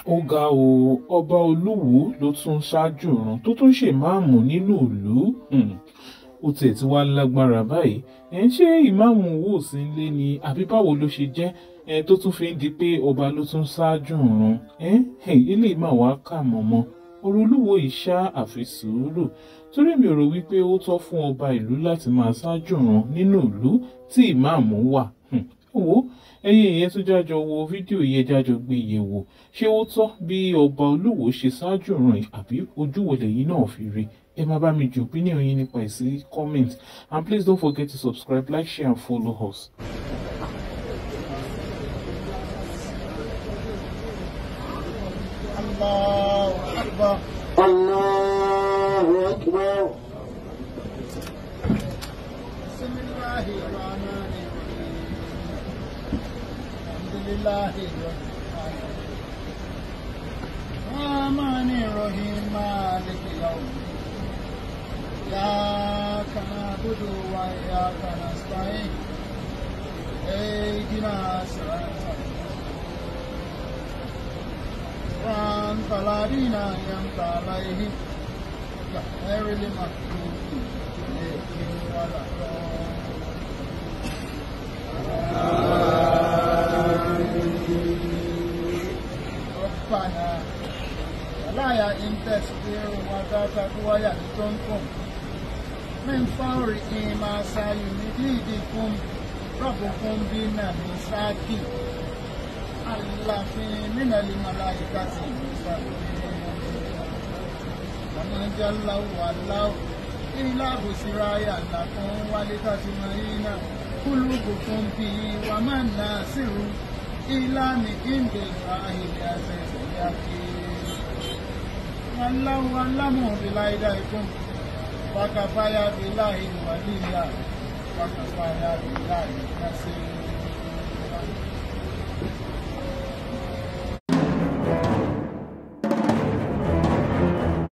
Ó ga o, ọba Olúwo ló tún ṣáájú ìrun tó tún ṣèmáàmù nínú ìlú. Ó tiẹ̀ ti wá lágbára báyìí. Ẹ̀ ń ṣe ìmáàmù wò sí ilé ni àbí báwo ló ṣe jẹ́ ẹ tó tún fi ń di pé ọba ló tún ṣáájú ìrun? Ilé mà wá kà mọ̀mọ́. Ọ̀rọ̀ Olúwo yìí ṣá àfi sùúrù, torí mi ò rò wípé ó tọ́ fún ọba ìlú láti máa ṣáájú ìrun nínú ìlú tí ìmáàmù wà. Wo ẹ̀yin ìyẹn tó jájọ wo fídíò yẹn, jájọ gbé yẹ̀ wò, ṣé ó tọ́ bí ọba Olúwo ṣe ṣáájú ìrun yìí àbí ojú wo lẹ̀yin náà fi rí? Ẹ máa bá mi ju opinion yín nípa ẹ̀ sí comment, and please don't forget to subscribe, like, share and follow us. Allahu Akbar. Allahu Akbar. Bismillahir Rahmanir Rahim. Alhamdulillahi Rabbil Alamin. Rahmanir Rahim, Maliki Yawmiddin. Iyyaka na'budu wa iyyaka nasta'in. Ihdina siratal صراط الذين أنعمت عليهم غير المغضوب عليهم ولا الضالين. ربنا ولا إن تصبروا وتتقوا يأتونكم من فورهم ما سيمددكم ربكم بنمساك aláàfin mínàlì màláìka ti ọmọ jálá wà láwù ilá bùsírà yàrá kan wálé tàbí iná kúlùkù fún bí wà má nà sírù ilá ní ìndè àhìlẹ̀ àṣẹṣẹ yá kí aláwù alámù bíláìdá ikún wákàfáyà bíláì wàlíyà wákàfáyà bíláì kásẹ̀.